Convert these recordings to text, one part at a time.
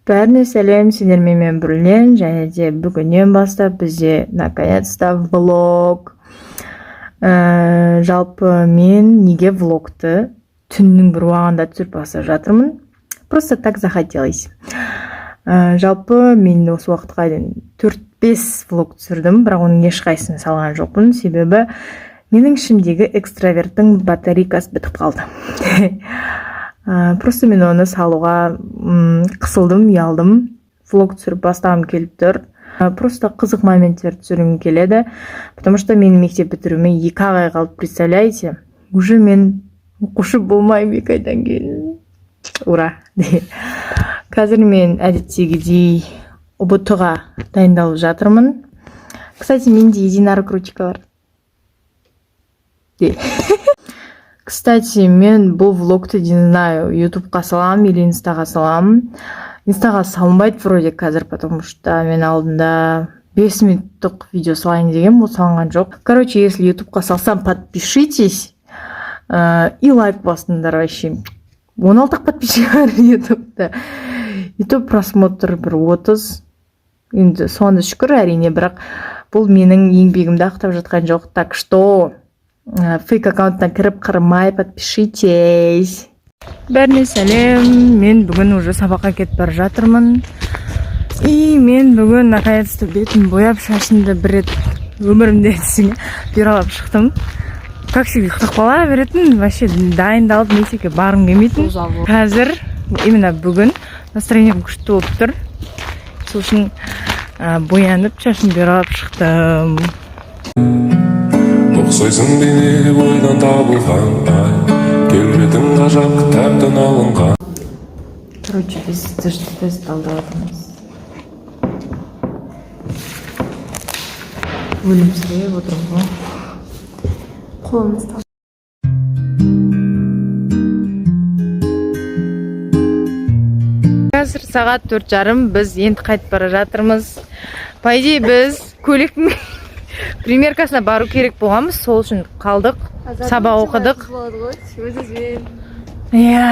Бәріне сәлем, сендермен мен Бүрлен, және де бүгіннен бастап бізде наконец-то влог. Жалпы мен неге влогты түннің бір уағында түсіріп бастап жатырмын? Просто так захотелось. Жалпы мен осы уақытқа дейін 4-5 влог түсірдім, бірақ оның ешқайсысын салған жоқпын, себебі менің ішімдегі экстраверттің батарейкасы бітіп қалды. Просто мен оны салуға қысылдым, ұялдым. Влог түсіріп бастағым келіп тұр. Просто қызық моменттер түсіргім келеді, потому что менің мектеп бітіруіме 2 ай қалды, представляете? Уже мен оқушы болмаймын 2 айдан кейін. Ура! Қазір мен әдеттегідей ҰБТ-ға дайындалып жатырмын. Кстати, менде единорог ручка бар. Кстати, мен бұл влогты, не знаю, ютубқа саламын или инстаға саламын. Инстаға салынбайды вроде қазір, потому что мен алдында 5 минуттық видео салайын деген, бұл салынған жоқ. Короче, если ютубқа салсам, подпишитесь, и лайк басыңдар вообще. 16 подписчик бар ютубта. Ютуб просмотр бір 30. Енді соған да шүкір, әрине, бірақ бұл менің еңбегімді ақтап жатқан жоқ. Так что фейк аккаунттан кіріп қырмай подпишитесь. Бәріне сәлем, мен бүгін уже сабаққа кетіп бара жатырмын. И мен бүгін наконец-то бетін бояп, шашымды бір рет өмірімде десең бұйралап шықтым. Как всегда ұйықтап қала беретін, вообще дайындалып мектепке барғым келмейтін. Қазір именно бүгін настроением күшті болып тұр. Сол үшін боянып, шашымды бұйралап шықтым. Ұқсайсың бейне ойдан табылған ай, келбетің ғажап кітаптан алынған. Короче, біз тест талдап жатырмыз. Өлімсіреп отырмын ғой. Қолымыз. Қазір сағат 4:30, біз енді қайтып бара жатырмыз. По идее, біз көйлектің примеркасына бару керек болғанбыз, сол үшін қалдық. Сабақ оқыдық. Болады ғой, өз-өзімен. Иә.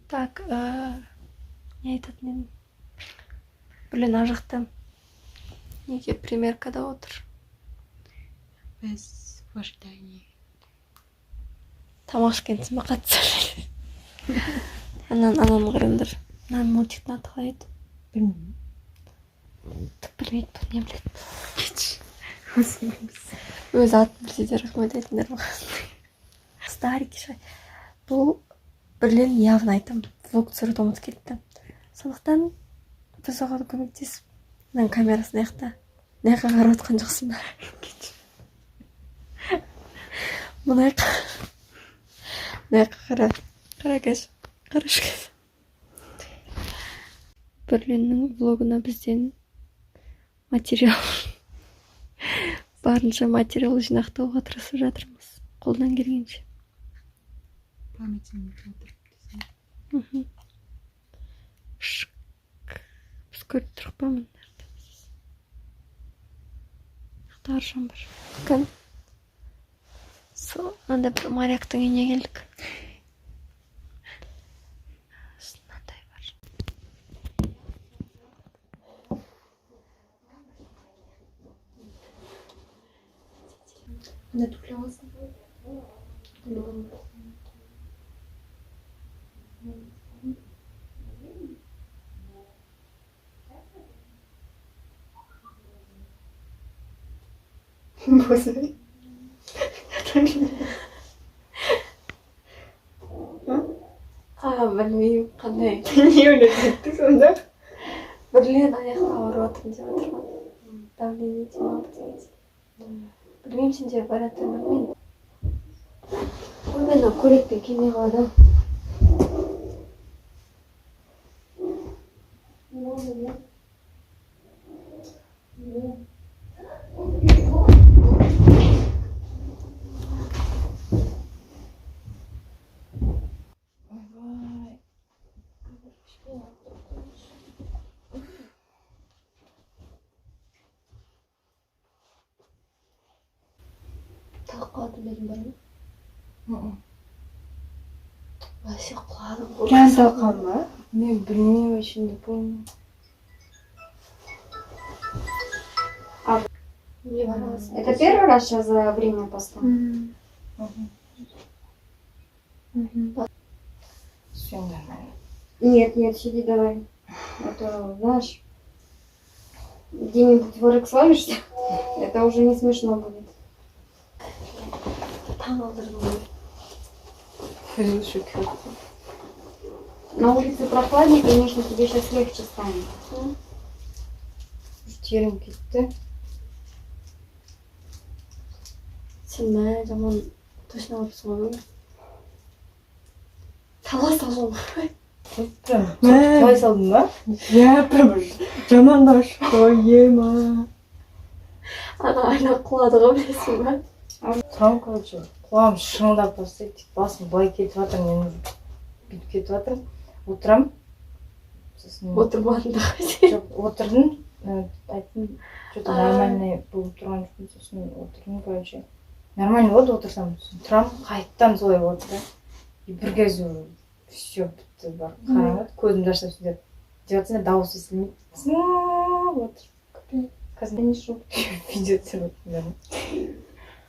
Так, не айтатын едім? Бірлен ар жақта неге примеркада отыр? Біз в ожидании. Тамақ ішкенсің ба қатты? Анан ананы қараңдар. Мынаның мультиктің аты қалай еді? Білмеймін. Түк білмейді бұл, не біледі? Өз атын білсе де, рахмет айтыңдар маған. Старики ше. Бұл Бірлен, явно айтамын, влог түсіруді ұмытып кетті. Сондықтан біз оған көмектесіп, мынаның камерасы мына жақта. Мына жаққа қарап отқан жоқсың ба? Мына жаққа. Мына жаққа қара. Қара қазір. Қарашы қазір. Бірленнің влогына бізден материал, барынша материал жинақтауға тырысып жатырмыз қолдан келгенше. Памятін толтырып десең. Мхм. Шк. Біз көріп тұрық па мына жерде? Аржан бар. Кім? Сол андай бір моряктың үйіне келдік. Сосын мынандай бар. Анда туфли аласың. А, білмеймін қандай. Не ойлап кеттік сонда? Бірлен аяқты ауырып жатырмын деп жатыр ғой. Давление ма бірдеңе. Білмеймін, сенде варианттар бар ма енді? Ой, мен мына көйлекпен келмей қалады ау. Не болды, не? Не? Талып қалатын бетін бар ма? Сен құладың ғой. Прям талқан ба? Мен білмеймін, вообще не помню. Не барасың. Это первый раз сейчас за время поста? Все нормально. Нет, нет, сиди давай. А то, знаешь, где-нибудь ворок словишься, это уже не смешно будет. Таң алдырдың ғой. На улице прохладнее, конечно, тебе сейчас легче станет. Терім кетті. Сен мә жаман точно алыпсың ғой бүгін. Тала салдың ғой. Прям қалай салдың ба? Иә, прям жамандап шықты ғой, ема. Ана айна құлады ғой, білесің ба? Тұрамын, короче, құлағым шыңылдап бастайды, тек басым былай кетіп жатыр, мен уже бүйтіп кетіп жатырмын. Отырамын. Сосын Отырмадың да ғой сен. Жоқ, отырдым, айттым, что-то нормальный болып тұрған жоқпын, сосын отырдым, короче. Нормально болды отырсам, сосын тұрамын, қайтадан солай болды да. И бір кезде все бітті, бар қараңғы, көзімді ашсам, сөйтіп деп жатсам да, дауыс естілмейді. Сыңып отыр. Қазір не шығып видео түсіріп отырмын.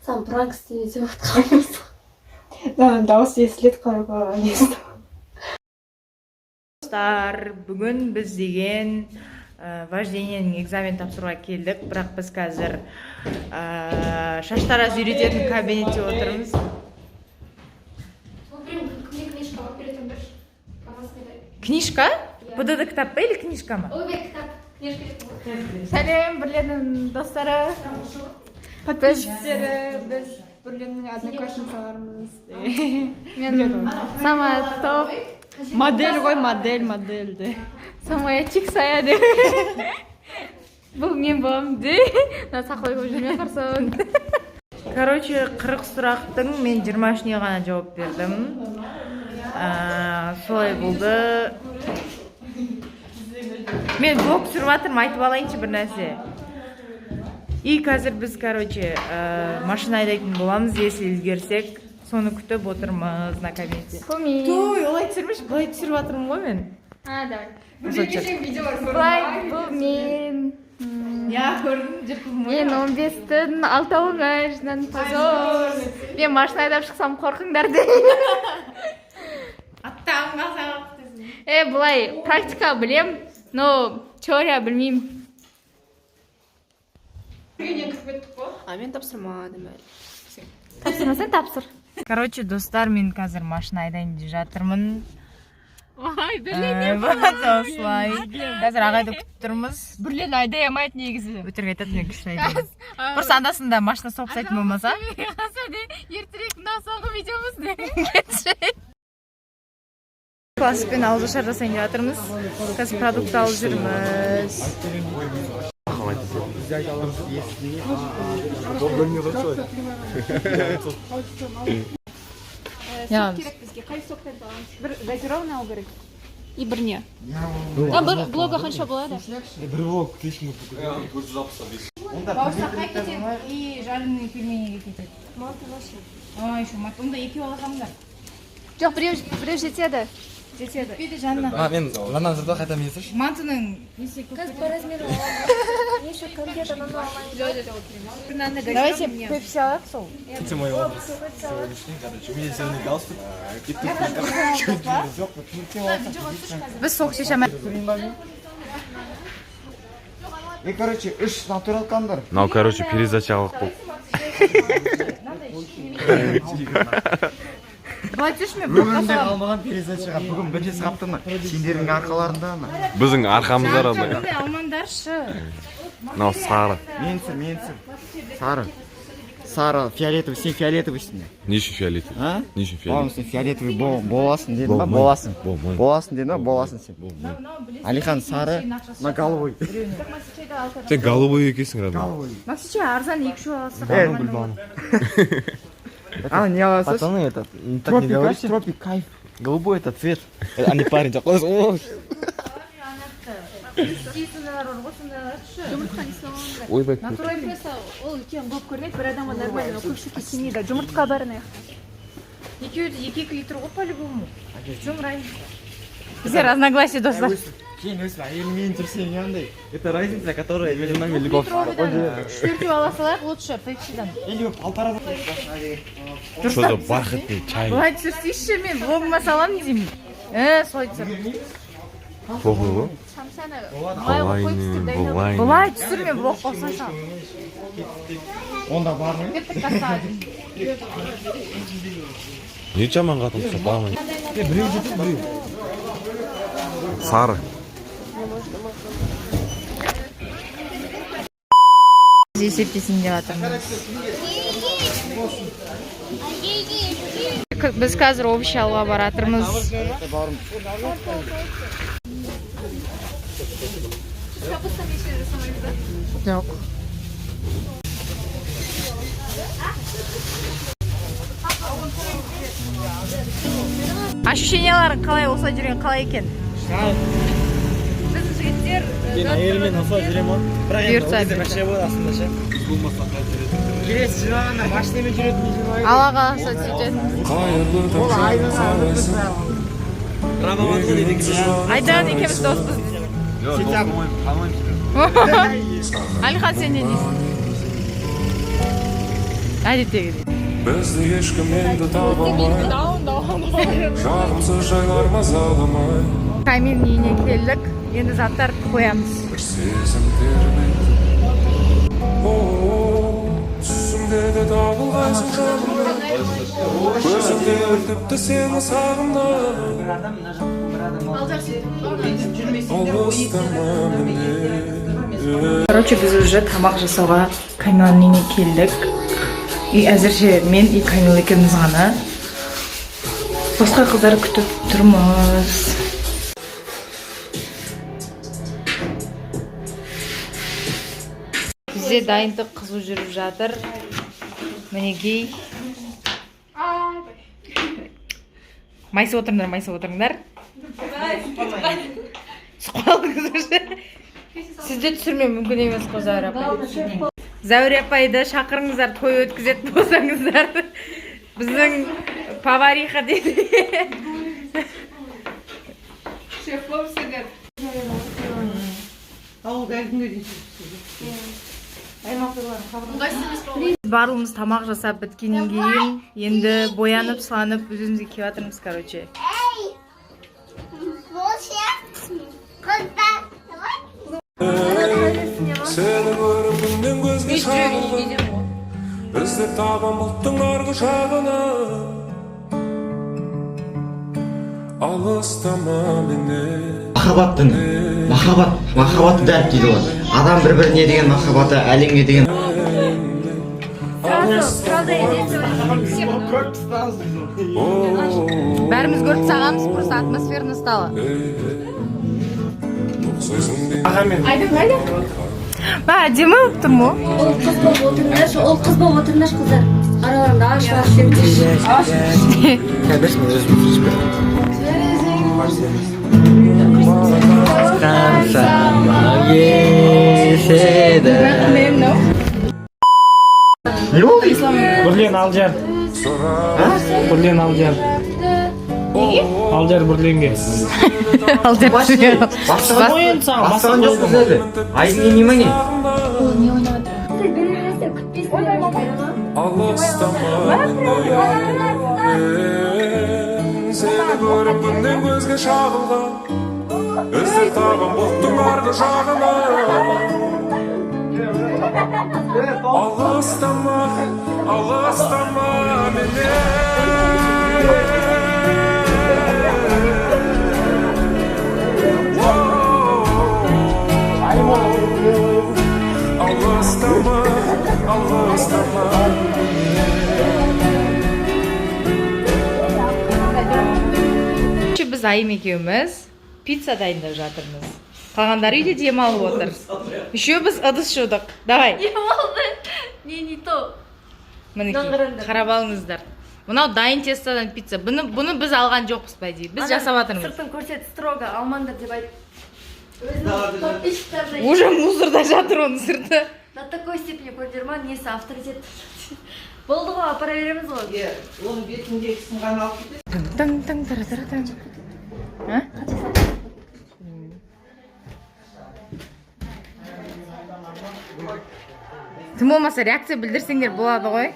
Саған пранк істеймін деп отқанбыз. Дауыс естіледі, қалай қалай. Достар, бүгін біз деген вождениенің экзамен тапсыруға келдік, бірақ біз қазір шаштараз үйрететін кабинетте отырмыз. Книжка? ПДД кітап па или книжка ма? Сәлем, Бірленнің достары, подписчиктері, біз Бірленнің одноклассницаларымыз. Мен самая топ Модель ғой, модель, модель де. Самая чиксая деп. Бұл мен боламын де. Мына сақал қойып жүрме, қарсы. Короче, 40 сұрақтың мен 23-іне ғана жауап бердім. Солай болды. Мен влог түсіріп жатырмын, айтып алайыншы бір нәрсе. И қазір біз, короче, машина айдайтын боламыз, если үлгерсек. Соны күтіп отырмыз на кабинетте. Бұл Той, олай түсірмеші, былай түсіріп жатырмын ғой мен. А, давай. Былай. Былай, бұл мен. Я көрдім, жыртылдым ғой. Мен 15-тің алтауына жинан позор. Мен машина айдап шықсам, қорқыңдар де. Аттағым қалса десің. Былай, практика білем, но теория білмеймін. А мен тапсырмадым әлі. Тапсырмасаң, тапсыр. Короче, достар, мен қазір машина айдайын деп жатырмын. Ой, Осылай. Қазір ағайды күтіп тұрмыз. Бірлен айдай алмайды негізі. Өтірік айтады, мен күшті айдаймын. Просто анда-санда машина соғып тастайтын болмаса. Ертерек мына соңғы видеомыз де. Класспен ауызашар жасайын деп жатырмыз. Қазір продукт алып жүрміз. Сок керек бізге. Қай соктарды аламыз? Бір газированный алу керек. И бір не? А бір блога қанша болады? Бауырсаққа кетеді и жареный пельмениге кетеді. А, еще манты. Онда екеу ала салыңдар. Жоқ, біреу жетеді. Жетеді. Жетпейді, Жанна. А, мен мынаны жазды, қайта мен естірші. Мантының несі көп. Қазір по размеру аламыз. Еще конфета ананы алмаймыз. Давайте пепси алайық сол. Это мой образ сегодняшний, короче. У меня зеленый галстук. И туфли. Біз сок шеше алмай. И, короче, үш натуралкандар. Мынау, короче, пересдача алып болды. Былай түсірші, мен блокқа Өмірімде саламын. қалмаған пересдачаға бүгін бірінші қалып тұрмын. Сендердің арқаларында ана. Біздің арқамызда, родной. Мындай алмаңдаршы. Мынау сары. Мен түсір, мен түсір. Сары. Сары, фиолетовый, сен фиолетовыйсың. Не үшін фиолетовый? А? Не үшін Балам, фиолетовый? сен фиолетовый боласың дедің ба? Болмаймын. Боласың. Болмаймын. Боласың дедің ба? Боласың сен. Болмаймын. Алихан сары, мына голубой. Сен голубой екенсің, родной. Голубой. Максиче арзан екі үшеу алсақ. Э, Нормально болады. Ана не аласыз? Пацаны, этот, не так не Тропик, говорите. тропик, кайф. Голубой это цвет. А не парень такой. О, Сондайлар бар ғой, сондайларшы. Ойбай. Просто ол үлкен болып көрінеді, бір адамға нормально, но көпшілікке келмейді. Жұмыртқа бар ана жақта. Екеуі де 2-2 литр ғой по-любому. В чем разница? Бізде разногласие, достар. Кейін өстіп әйеліңмен жүрсең, андай. Это разница, которая между нами любовь. Литровыйдан үш төртеу ала салайық лучше пепсидан. Или полтора. Что за бархатный чай? Былай түсірсейші, мен влогыма саламын деймін. Солай түсір. Похуй ғой. Былай. Былай түсір, мен влог қоса саламын. Онда бар ма? Кеттік кассаға. Не жаман қатын ұқсап бағана. Біреу жетеді, біреу. Сары. Біз есептесін деп жатырмыз. Біз қазір овощи алуға баратырмыз. Капустаны ештеңе жасамаймыз да? Жоқ. Ощущенияларың қалай, осылай жүрген қалай екен? Біздің жігіттер Мен әйеліммен осылай жүремін ғой. Бірақ енді Бұйыртса, ол кезде бұйыртса. машина болады астында ше. Келесі жиналғанда машинамен жүретін жиналады. Алла қаласа, сөйтетін. Қайырлы таң, қалайсың? Айдан екеуміз доспыз. Әлихан, сен не дейсің? Әдеттегідей. Бізді ешкім енді таба алмай, жағымсыз жайлар мазаламай. Камилдің үйіне келдік. Енді заттарды қоямыз. Бір сезім тербейді. О, түсімде де табылғайсың жанымда. Көзімде тіпті сені сағындым. Алыстама менен. Короче, біз уже тамақ жасауға Камиланың үйіне келдік. И әзірше мен и Камила екеуміз ғана. Басқа қыздар күтіп тұрмыз. Бізде дайындық қызу жүріп жатыр. Мінекей. Майысып отырыңдар, майысып отырыңдар. Түсіп қалдыңыз уже. Сізді түсірмеу мүмкін емес қой, Зәуре апай. Зәуре апайды шақырыңыздар, той өткізетін болсаңыздар. Біздің повариха дейді. Шеф болып сендер. Ауылда әлі күнге дейін сөйтіп. Барлығымыз тамақ жасап біткеннен кейін енді боянып сыланып өз өзімізге келіп жатырмыз, короче. Эй! Қыздар, давай. Сені көріп күннен көзге шағылған. Іздеп табам бұлттың арғы жағынан. Алыстама менен. Махаббаттың, махаббат, махаббат дәрт дейді ғой. Адам бір біріне деген махаббаты, әлемге деген. Алыстама. Бәріміз көріп тастағанбыз, просто атмосферно стало. Ұқсайсың. Айдын қайда? Ба, әдемі болып тұрмын ғой. Ол қыз болып отырыңдаршы, ол қыз болып отырыңдаршы, қыздар. Араларында ашып ашып жіберіңдерші. Берші, мен өзім түсіріп беремін. Еседі. Не болды? Бірлен Алдияр. Бірлен Алдияр. Алдияр Бірленге. Алдияр. Бастаған жоқпыз әлі. Айдын келмей ма, не? Ол не ойнап жатыр? Бір-біріңізді күтпейсіңдер ма? Алыстама менен. Сені көріп күннен көзге шағылған. Іздеп табам бұлттың арғы жағынан. Алыстама, алыстама менен. Алыстама, алыстама. Короче, біз Айым екеуміз пицца дайындап жатырмыз. Қалғандары үйде демалып отыр. Еще біз ыдыс жудық. Давай. Не болды? Не, не то. Мінекей, Мынаны қараңдар. қарап алыңыздар. Мынау дайын тестодан пицца. Бұны біз алған жоқпыз, по идее. Біз жасап жатырмыз. Сыртын көрсет, строго алмаңдар деп айт. Өзінің подписчиктеріне. Уже мусорда жатыр оның сырты. До такой степени көрдіңдер ма, несі авторитет. Болды ғой, апара береміз ғой. Иә, оның бетіндегісін ғана алып кетесің. Таң таң тара тара таң. А? Тым болмаса реакция білдірсеңдер болады ғой.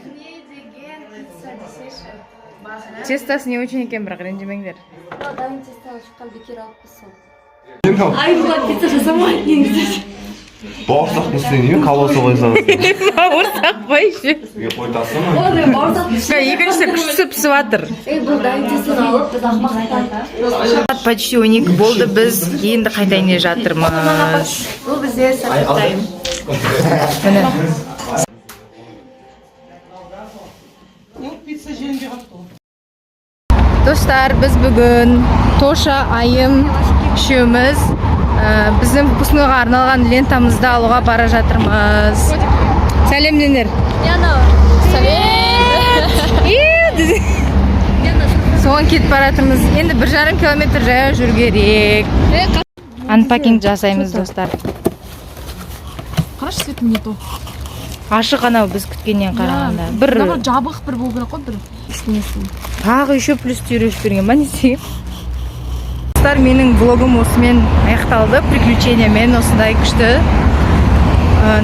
Тестосы не очень екен, бірақ ренжімеңдер. Дайын тестадан шыққан, бекер алып сол. Ай, бұлар пицца жасамайды негізі. Бауырсақтың үстіне немен колбаса қойсаңыз? Бауырсақ қой еще. Қойтасың. Ой, бауырсақ. Екіншісі күштісі пісіп жатыр. Ей, бұл дайын тестаны алып, біз ақымақтан. Сағат почти 12 болды, біз енді қайтайын деп жатырмыз. Бұл бізде сәтті тайм. Міне. Жоқ, пицца желінбей қалыпты ғой. Достар, біз бүгін Тоша, Айым үшеуміз біздің выпускнойға арналған лентамызды алуға бара жатырмыз. Сәлемдеңдер. Яна. Е, соған кетіп бара жатырмыз. Енді 1,5 километр жаяу жүру керек. Unpacking жасаймыз, достар. Қарашы, цветі не то. Ашық анау біз күткеннен қарағанда. Бір Наоборот, жабық бір болу керек қой бір. Тағы еще плюс түйреп берген ба, не істеген? Достар, менің влогым осымен аяқталды. Приключениямен осындай күшті.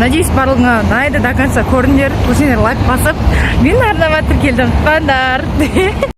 Надеюсь, барлығыңа ұнайды, до конца көрдіңдер. Сендер лайк басып, менің арнама тіркелді ұмытпаңдар.